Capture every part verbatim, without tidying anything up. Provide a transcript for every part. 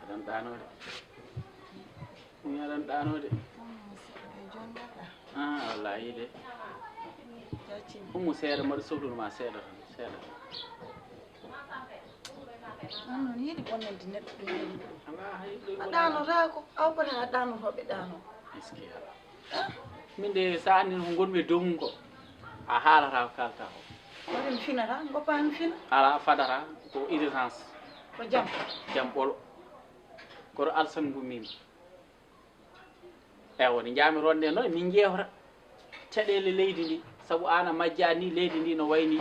Aɗan ɗaanoo de. Mi aɗan ɗaanoo de. Ah, wallaahi de. Ummu seeɗa, mbaɗu sohluno ma seeɗa tan, seeɗa tan. An noon yiɗi bonnande neɗɗo ɗum woni. Alaa, hay ɗum a wonaa. Ɗaanotaako, aw bata a ɗaanotooɓe ɗaanoo. Est-ce que alaa? Min de, so a anndi ko ngonmi e dow mum ko, a haalataa ko kaaltaa ko. Waɗi mi finata, ngoppa mi fina. Alaa, fadata, ko urgence. Ko jam. Jam ɓolo. Koto Alsan ngummiima. Ewa, woni njaami ronde noon, min njeewta caɗeele leydi ndi. Sabu aan a majjaa ni, leydi ndi no wayi ni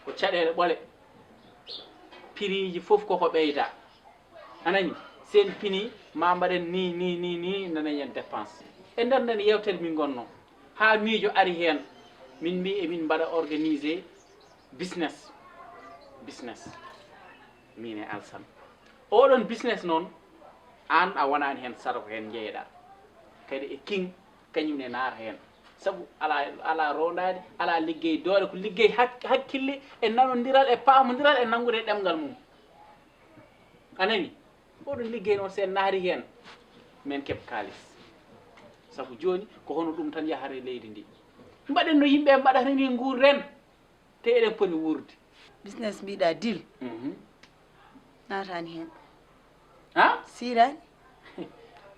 ko caɗeele ɓole. Piriiji fof koko ɓeyda. A nani? Sen pini, ma mbaɗen ni, ni, ni, ni, nana yen dépense. E nder nden yewtere min ngonno, haa miijo ari heen, min mbi emin mbaɗa organiser business. Business. Min e Alsan. Oɗon business noon, aan a wonaani heen, sato ko heen njeyeɗaa. Kadi e king, kañum ne naata heen. Sabu alaa, alaa roondaade, alaa liggey doole, ko liggey hak-, hakkille e nanondiral e paamondiral e nanngude ɗemngal mum. A nani? Oɗon liggey noon, so en naati heen, men keɓ kaalis. Sabu jooni, ko hono ɗum tan yahata e leydi ndi. Mbaɗen no yimɓe mbaɗata ni, nguurren. Te eɗen poti wuurde. Business mbiɗa deal. Mhm. Naataani heen. Ha? Siiraani.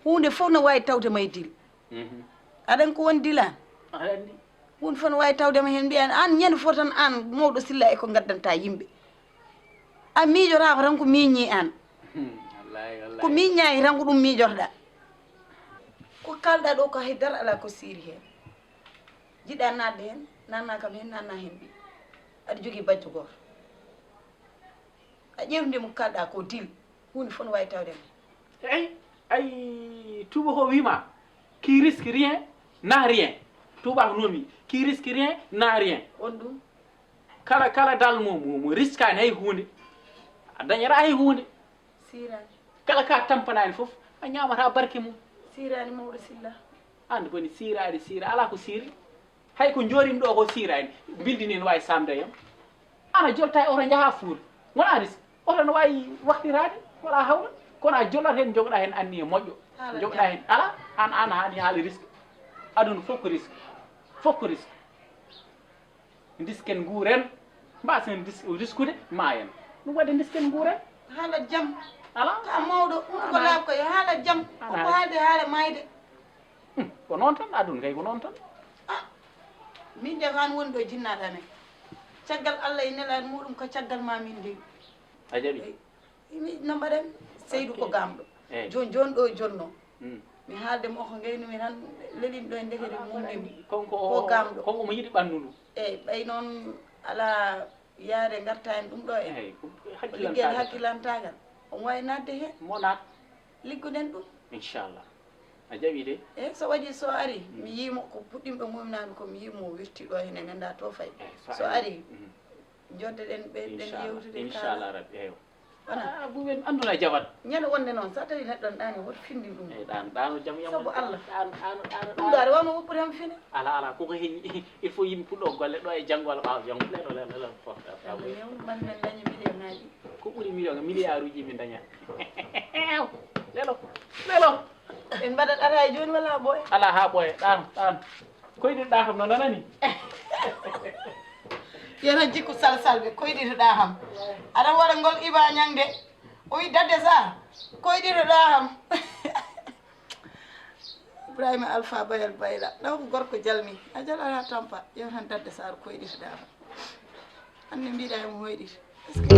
Huunde fof no waawi tawde ma e deal. Mhm. Aɗan ko woni deal aan? Aɗa anndi. Huunde fof no waawi tawde ma heen, mbiyan aan ñande fof tan aan mawɗo Silla e ko ngaddanta yimɓe. A miijotaako tan ko miiñi aan. Hmm, wallaahi, wallaahi. Ko miiñaaki tan ko ɗum miijotoɗaa. Ko kaalɗaa ɗo ko hay dara alaa ko siiri heen. Jiɗɗa naatde heen, naatna kam heen, naatna heen ɓiy. Aɗa jogii bajjo gooto. A ƴeewde mo kaalɗaa ko deal, huunde fof no waawi tawde ma. Eyi, ay, tuuba ko wiima, qui risque rien, n'a rien. Tuuba ko noon wi, qui risque rien, n'a rien. On ɗum? Kala, kala dal mo, mo, mo riskaani hay huunde, a dañataa hay huunde. Siiraani. Kala ka tampanaani fof, a ñaamataa barke mum. Siiraani mawɗo Silla. Aan boni siiraade, siira, alaa ko siiri. Hay ko njooɗimi ɗo ko siiraani. Mbildi ni no waawi saamde e am. Aan a jolta e oto njaha Fuuta. Wonaa risque. Oto no waawi waktiraade, wala hawla. Kono a jolat heen, njogoɗaa heen anniya moƴƴo. Haala njogoɗaa jam. Heen, alaa, aan, aan haani haala risque. Aduna fof ko risque. Fof ko risque. Ndisken nguuren, mbaasen ndis-, riskude, maayen. Ɗum waɗi ndisken nguuren. Haala jam. Alaa. Ka mawɗo, ɗum ko Alaa. Laaɓ ko yo haala jam. Alaa. Ko haalde haala maayde. Hmm, ko noon tan, aduna kay ko noon tan. Ah, min de ko aan woni ɗo jinnaaɗo amen. Caggal Allah e nelaaɗo muɗum ko caggal ma min de. A jaɓi? Eyi. Mi no mbaɗen Seydu ko Ok. Gamɗo. Eyi. Jooni, jooni ɗo e jooni noon. Hmm. Mi haalde mo ko ngaynumi tan lelimi ɗo e ndekete mum nemi. Konko ko o, gamɗo. Konko omo yiɗi ɓanndu ndu. Eyi, ɓay noon alaa yaade ngarta en ɗum ɗo en. Eyi, ko liggeyde hakkilantaagal. Hakkilantaagal. Omo waawi naatde heen. Mo naat. Liggoɗen ɗum. Inchallah. A jaɓi de. Eyi, so waɗi so ari, Mm. mi yiimo ko puɗɗimɗo mumnaami ko mi yiimo wirti ɗo hene nannda to fayi. Eyi, so So ari. Ari, Mhm. Jodde ɗen ɓe ɗen Inchallah. Yewtude Inchallah kaala. Rabbi, eyo. Wona. Ah, Abu Ben, anndu na jabat. Ñande wonde noon, so tawi neɗɗo ne ɗaani, woto findin ɗum. Eyi, ɗaan, ɗaano jam yam. Sabu Allah. Ɗaan, ɗaano, ɗaano, Ɗum ɗaano. Ɗaari wano woppure am fine. Ala, ala, koko heñi. Il faut yimɓe puɗɗo golle ɗo e janngo walla ɓaawo janngo. Lelo, lelo, lelo. Fof, fof, fof. Alaa, min, man, min dañi million ŋaaji. Ko ɓuri million, milliard uji min daña. Lelo, lelo. En mbaɗat ata e jooni walla haa ɓooya? Alaa haa ɓooya, ɗaano, ɗaano. Koyɗirɗaa kam no nanani? Yena jikku salsalɓe, koyɗirɗaa kam. Aɗa waɗa ngol Iba Ñaŋ de. O wi dadde Saar, koyɗirɗaa kam. Ibrahima Alfa Bayal Bayla, ɗaw ko gorko jalmi. A jalataa tampa, yo tan dadde Saar koyɗirɗaa kam. Hannde mbiɗa e mo hoyɗi. Est-ce que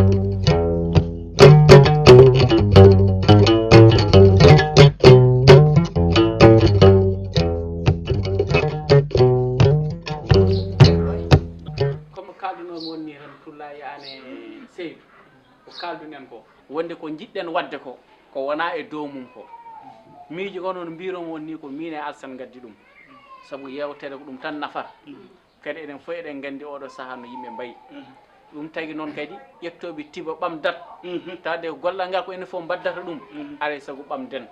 Wonde ko njiɗɗen waɗde ko, ko wonaa e dow mum ko. Miijo ko noon mbiiromo on ni ko miin e Alsan ngaddi ɗum. Sabu yeewtere ko ɗum tan nafata. Kadi eɗen fof eɗen nganndi oɗo sahaa no yimɓe mbayi. Ɗum tagi noon kadi ƴettooɓe tiba ɓamdat. Tawde gollal ngal ko enen fof mbaddata ɗum, alay sago ɓamden.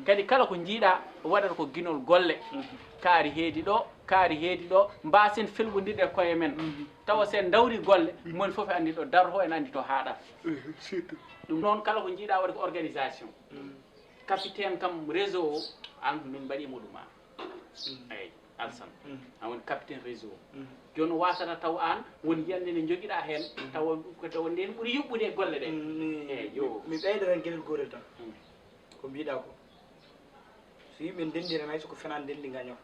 Kadi kala ko njiiɗa waɗata ko ginol golle. Kaari heedi ɗo, kaari heedi ɗo, mbaasen felɓondirde e koye men. Tawa sen ndawri golle, moni fof anndi ɗo darto, en anndi to haaɗata. Ɗum noon kala ko njiiɗa waɗa ko organisation. Capitaine kam réseau o, an min mbaɗi mo ɗum an. Eyyi, Alsan. An woni capitaine réseau o. Jooni o wasata taw an woni yiyannde nde jogiɗa heen, tawa ko tawa nden ɓuri yuɓɓude e golle ɗe. Eyyi, yo. Mi ɓeyda tan geɗel gootel tan. Ko mbiɗa ko, so yimɓe ndenndi tan, hay so ko fenaande ndenndi ngaño.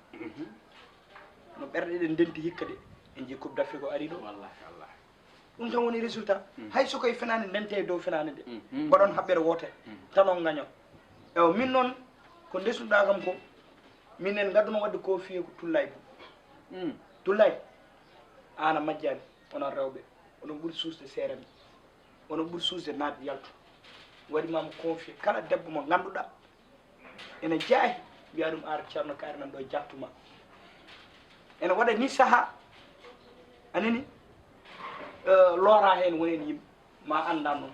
No ɓerɗe ɗe ndenti hikka de, en jii Coupe d'Afrique o ari ɗo. Wallahi, wallahi. Ɗum tan woni résultat. Hay so koye fenaande ndente e dow fenaande nde, mbaɗon haɓɓere wootere, tan on ngaño. Ewa, min noon, ko ndesnuɗaa kam ko, minen ngadduno waɗde ko fiyee ko Tullaay Bou. Tullaay, aan a majjaani, onon rewɓe, oɗon ɓuri suusde seeremɓe, oɗon ɓuri suusde naat yaltu. Waɗi ma mo confié kala debbo mo ngannduɗaa ene jaahi, mbiya ɗum ar Ceerno Kaari nan ɗo jattuma. Ene waɗa ni saha, anani, eh, loora heen woni en yimɓe, ma annda noon,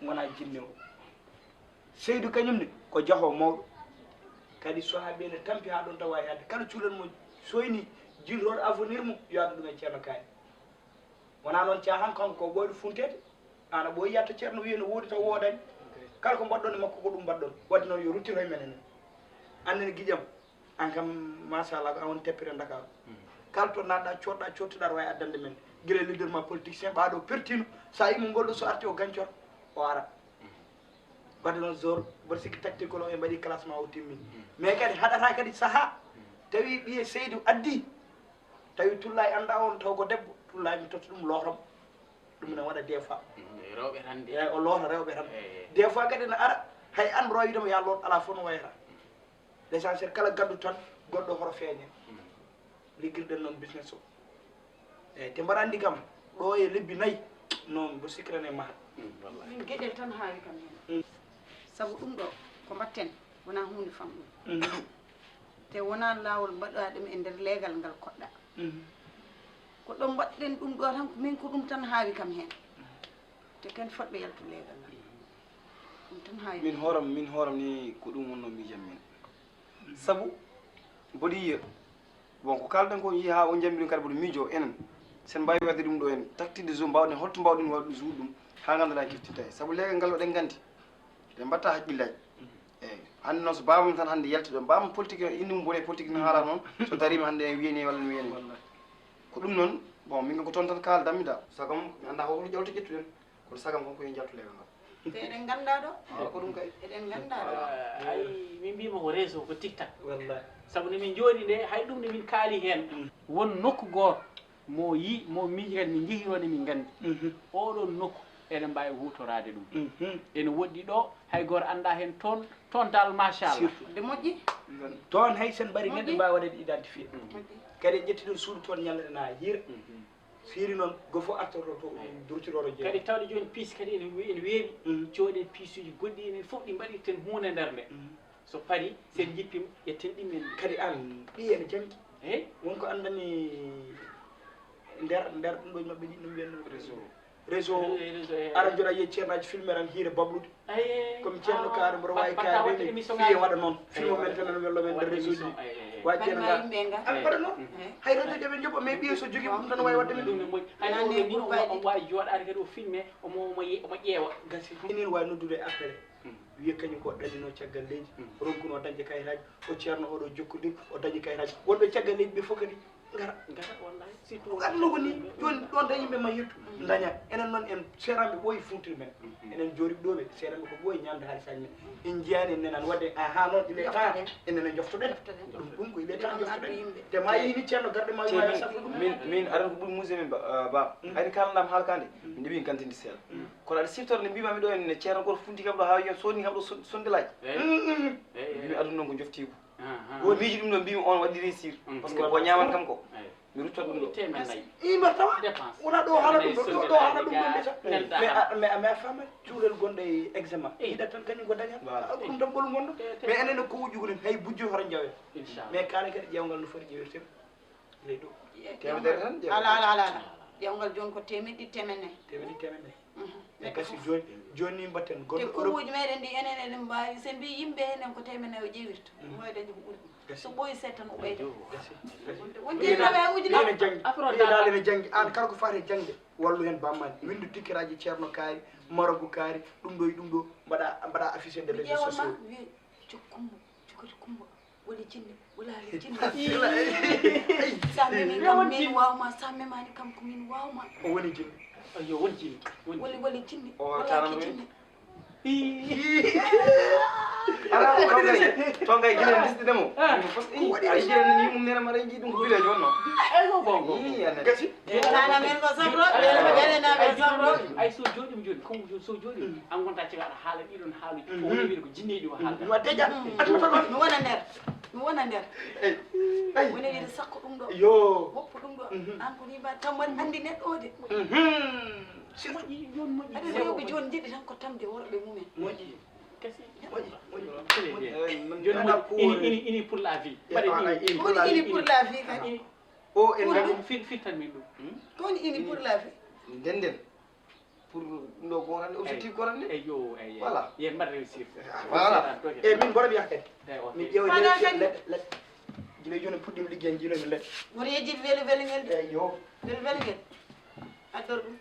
wona jinne o. Seydu kañum ne, ko jaho mawɗo. Kadi so haa ɓe ne tampi haa ɗon tawa e hadde. Kala cuulan mo soyni, jintoɗo avenir mum, yo addu ɗum e Ceerno Kaari. Wona noon caahan, kanko ko ɓooyɗo funteede. Ana ɓooyi yatta Ceerno wiye no woodi taw woodani. Kala ko mbaɗɗon e makko ko ɗum mbaɗɗon. Wadde noon yo ruttir hoye men enen. Annen giƴam, an kam, machallah, ko an woni teppere Ndakaaru. Kala to naatɗa, coodɗa, coodtuɗa, aɗa waawi addande men. Gila leader ma politicien, ɓaaɗo pertino, sa yii mo ngol ɗo so arti o gancor, o ara. Wadde noon zor, mboɗo sikki tacticol o e mbaɗi classement o timmi. Mais kadi haɗata kadi saha, tawi ɓiye Seydu addi, tawi Tullaay annda on taw ko debbo, Tullaay mi totta ɗum lootam. Ɗum ne waɗa des fois. Rewɓe tan de. Eyi, o loota rewɓe tan. Eyi. Des fois kadi ne ara, hay an rowiɗoma ya loot, ala fof no wayata. L' essentiel kala gaddu tan, goɗɗo hoto feeñe. Liggirɗen noon business o. Eyi, te mbaɗa anndi kam, ɗo e lebbi nayi, noon mboɗo sikkirane maha. Min geɗel tan haawi kam heen. Sabu ɗum ɗo, ko mbaɗten, wonaa huunde famɗunde. Te wonaa laawol mbaɗaa ɗum e nder leegal ngal koɗɗa. Ko ɗo mbaɗɗen ɗum ɗo tan, ko min ko ɗum tan haawi kam heen. Te ken fotɓe yaltu leegal ngal. Ɗum tan haawi. Min hooram, min hooram ni ko ɗum wonno miijam min. Sabu mboɗo yiya, bon, ko kalɗen ko, yiya haa o jambi ɗum kadi mboɗo miijo enen. Sen mbaawi waɗde ɗum ɗo en, taktinde jour, mbaawɗen, holto mbaawɗen waɗde jour ɗum, haa ngannduɗaa kiftinta e. Sabu leegal ngal oɗen nganndi, ɗen mbatta hakkillaaji. Eyi, hannde noon so baabam tan hannde yalti ɗo, baabam politique, indi mum bone politique no haala noon, so dariima hannde en wiyani walla no wiyani. Ko ɗum noon, bon, min ko toon tan kaaldanmi da. Sagam mi annda ko holto ƴawto ƴettuɗen, kono sagam kon ko yo en jaltu leegal ngal. Te eɗen ngannda ɗo. Ko ɗum kay. Eɗen ngannda ɗo. Ay, min mbima ko réseau, ko tiktak. Wallahi. Sabu no min njooɗi nde, hay ɗum nde min kaali heen. Won nokku gooto mo yi, mo miiji kadi min njehiroo nde min nganndi. Oɗon nokku eɗen mbaawi huutoraade ɗum. Ene woɗɗi ɗo, hay gooto annda heen toon, toon dal machallah. Surtout. Nde moƴƴi. Toon hay sen mbari neɗɗo mbaawa waɗeede identifié. Moƴƴi. Kadi en ƴetti ɗum suudu toon ñalleɗen haa hiira. Fiiri noon, go fof artorto to, durtitoto jeeya. Kadi tawde jooni piis kadi ene we-, ene weeɓi. Cooden piisuuji goɗɗi, enen fof ɗi mbaɗirten huunde nder nde. So parii, sen njippima, ƴetten ɗimmen. Kadi an, ɓiye ene janngi. Eyi. Won ko anndani nder, nder ɗum ɗo maɓɓe ɗi, no mbiyanno? Réseau. Réseau. Réseau, eyi. Ara jooɗa yiye ceernaaji filme tan hiire bablude. Eyi. Comme ceerno kaari mboɗo waawi kaari ni, fiye waɗa noon. Film men tan, wello men nder réseau ji. Waɗi ceerno kaari. Aɓe mbaɗa noon. Hay réseau ji ɓe njoɓa, mais ɓiye so jogii ɗum tan waawi waɗde min ɗum. Hay omo waawi jooɗaade kadi o filme, omo, omo ye-, omo ƴeewa. Gasi. Inin waawi noddude e appel. Wiye kañum ko ɗannino caggal leydi, ronkuno dañde kayitaaji, o ceerno oɗo jokkondir, o dañi kayitaaji. Wonɓe caggal leydi ɓe fof kadi ngara. Ngara, wallahi. Surtout ko aduna ko ni, jooni ɗon tan yimɓe ma yettu, daña. Enen noon en seeranɓe ɓooyi funtiri men. Enen jooɗi ɗo ɓe, seeranɓe ko ɓooyi ñaamde haalis aji men. En njiyaani, en nanaani. Waɗde, aha, noon, il est temps, enen ne njoftoɗen. Ɗum, ɗum ko il est temps njoftoɗen. Te ma yii ni ceerno garɗo ma, ma safo ɗum. Min, min aran ko ɓuri muuse min ba, ba. Hayri kalanɗam haalkande, min ɗeɓi gantinde seeɗa. Kono aɗa siftoro nde mbima mi ɗo en ceerno goto funti kam ɗo ha wiyan sodni kam ɗo son-, sondelaaji. Eyi. Mbimi aduna noon ko joftiigu. Ko miiji ɗum ɗo mbimi on waɗi réussir. Parce que o ñaman kam ko. Eyi. Mi rutta ɗum ɗo. Temen nayi. I mbar tawa. Dépense. Wona ɗo haala ɗum ɗo, ɗo, ɗo haala ɗum ɗo ndesa. Nelda Mais haala. a, mais, mais a faama cuulel gonɗo e examen. Eh. Yiɗat tan kañum ko dañat. Voilà. Ah, ko ɗum tan ɓolu gonɗo. Te, te. Mais enen ko wuƴƴugo ɗen, hay bujjo hoto jawe. Inchallah. Mais kaane kadi ƴeewngal no foti ƴeewirten. Ley ɗo. Temedere tan ƴeewngal. Ala, ala, ala, ala. Ƴeewngal jooni ko temeɗɗi temen nayi. Temeɗɗi temen nayi. Mhm. E gasi jooni, jooni ni mbatten Te gonɗo Europe. Kuuji meɗen ɗi enen eɗen mbaawi, so mbi yimɓe enen ko temen nayi o ƴeewirta. Mhm. Mo e dañi ko ɓuri ɗum. Gasi. So ɓooyi seeɗa tan o ɓeyda. Gasi. Gasi. Wonde yimɓe ɓe uji Ɓiye nayi. Ene janngi. Afro Ɓiye dal. Dal ene janngi. Aan kala ko faati e jaŋde, wallu heen bammaani. Winndu tikkiraaji Ceerno kaari, marabu kaari, ɗum ɗo e ɗum ɗo, mbaɗa, mbaɗa affiché nder Mi réseaux ƴeewan ma, sociaux. Wiye, cuk Kumba, cukati Kumba, woni jinne, wulaali jinne. Sila, ey, ey, Sa memi ey, kam, won min jinne. Waawma, sa memaani kam, ko min waawma. O woni jinne. Ayo, won jinne. Won Woni, jinne. Woni jinne. O Walaaki taran jinne. Ii. Ala, to kay, to kay, gila ndisɗi demo. Ah. Ko fos, ii, ay, gila ni mum nena mara, jii ɗum ko bileejo wonno. Ay, go, go, go. Ii, ane. Gasi. Ɓe nana men ko sabro, ɓe, ɓe nana men sabro. Ay, so jooɗi, mi jooɗi, comme so, so jooɗi, an gonta cega aɗa haala ɗiɗon haaluji. Mhm. Ko woni wiide ko jinneeji o haalata. Ɗum a deƴa. Mm. A tawata ɗon. Mi wona nder. Mi wona nder. Ey. Ey. Woni wiide sakko ɗum ɗo. Yo. Woppu ɗum ɗo. Mhm. An ko ni ba tan woni andi neɗɗo o de. Mhm. Si moƴƴi, joni moƴƴi. Aɗa rewɓe joni jiɗi tan ko tamde worɓe mumen. Moƴƴi. Kasi. Moƴƴi, moƴƴi. Très bien. Moƴƴi. Ey, min Joni gana moƴƴi. Ini, poore. Ini, ini pour la vie. Ey, mbaɗe ah, ini. Ini pour la Woni vie. Ini pour la vie kadi. Ini. O en Ko ɗum fit-, fittan min ɗum. Hmm? Ko woni ini pour la vie? Nden nden. Pour ɗum ɗo ko wonande, objectif ko wonande. Eyo, eyo. Voilà. Yen mbaɗ réussir. Ah, voilà. Seeɗa, doge. E min mboɗo wiya kadi. Eyo, ok. Min ƴeewa Fana leɗɗe, kadi. Leɗɗe, leɗɗe. Gila jooni puɗɗiimi liggeede, jiilomi leɗɗe. Woto yejjit weli weli ngel de. Eyo. Weli weli ngel. Addor ɗum.